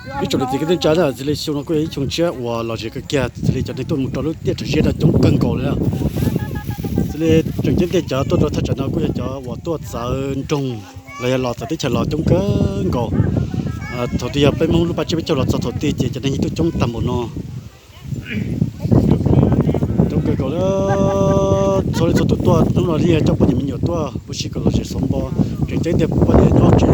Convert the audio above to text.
Ib tsoom niam txiv kwv tij neej tsa, txawm li xyoo no kuj yog ib xyoo tshiab uas lom zem kawg kiag, txawm li cov neeg tuaj mus rau lub tiaj Thav Zeb no coob kawg nkaus li. Txawm li tsoom ceeb tiag cov tuaj rau thaj tsam no kuj yog cov uas tuaj txawv nroog los yog los txawv teb chaws los coob kawg nkaus. Thaum twg yog peb Hmoob lub paj tsiab peb caug los txog thaum twg ces cov neeg yeej tuaj coob tag npaum no. Coob kawg nkaus li. Txhua leej txhua tus tuaj hnub no yeej coj poj niam me nyuam tuaj ua si kom lom zem xov npo. Tseem ceeb tiag poj niam nyob tsev,